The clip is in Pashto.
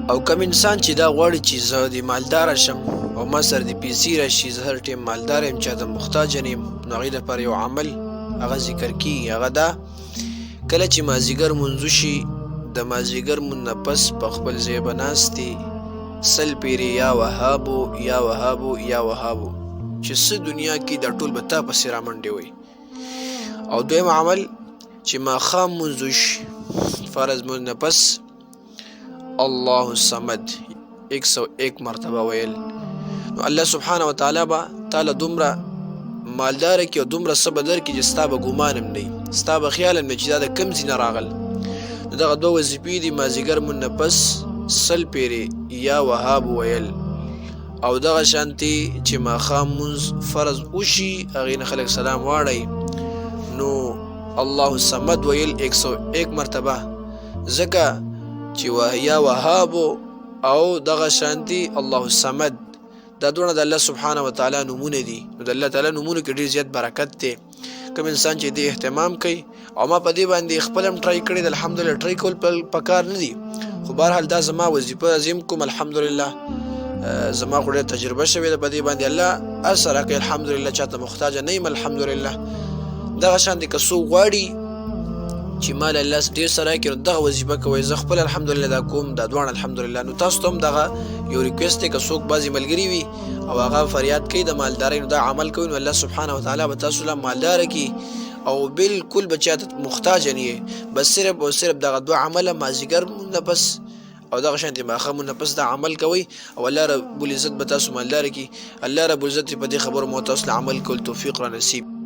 او کوم انسان چې دا غواړي چې زه د مالدار شم او ما سره د پیسې راشي، زه هر ټیم مالدار یم، چاته محتاج نه یم، نو هغې دپاره یو عمل هغه ذکر کیږي. هغه دا کله چې مازیګر مونځ وشي، د مازیګر مونځ نه پس په خپل ځای به ناست دی 100 پیرې یا وهابو یا وهابو یا وهابو، چې څه دنیا کې دا ټول به تا پسې رامنډې وي. او دویم عمل چې ماښام مونځ وشي، فرض مونځ نه پس الله الصمد 101 مرتبه ویل، نو الله سبحانه وتعالی به تعالی دومره مالدار کی او دومره څه به درکړي چې ستا به ګمان هم نه وي، ستا به خیال هم نه چې دا د کوم ځای نه راغل. نو دغه دوه وظیفې دي، مازدیګر مونږ نه پس 100 پیرې یا وهاب ویل، او دغه شانتي چې ماښام مونځ فرض وشي هغې نه خلک سلام واړوي، نو الله الصمد ویل 101 مرتبه، ځکه چې یا وهاب او دغه شانتي الله الصمد دا دواړه د الله سبحانه وتعالی نومونه دي. نو د الله تعالی نومونو کې ډېر زیات برکت دی. کوم انسان چې دې اهتمام کوي، او ما په دې باندې خپل هم try کړی دی، الحمدلله. try کول پکار نه دي، خو بهرحال دا زما وظیفه زه کوم، الحمدلله. زما خو ډېره تجربه شوې ده په دې باندې، الله اثر راکوي، الحمدلله، چاته محتاج نه یم، الحمدلله. دغه شان دي که څوک غواړي چې مال الله ډېر سره کړي، نو دغه وظیفه کوئ. زه خپل الحمدلله دا کوم دا دواړه، الحمدلله. نو تاسو ته هم دغه یو request دی، که څوک بعضې ملګري وي او هغه فریاد کوي د مالدارۍ، نو دا عمل کوي، نو الله سبحانه وتعالی به تاسو له مالدار کړي او بالکل به چاته محتاج نه یې. بس صرف او صرف دغه دوه عمله، مازیګر نه پس او دغه شانتې ماښام نه پس دا عمل کوئ، او الله رب العزت به تاسو مالدار کړي. الله رب العزت په دې خبرو مو تاسو له عمل کول توفیق را نصیب.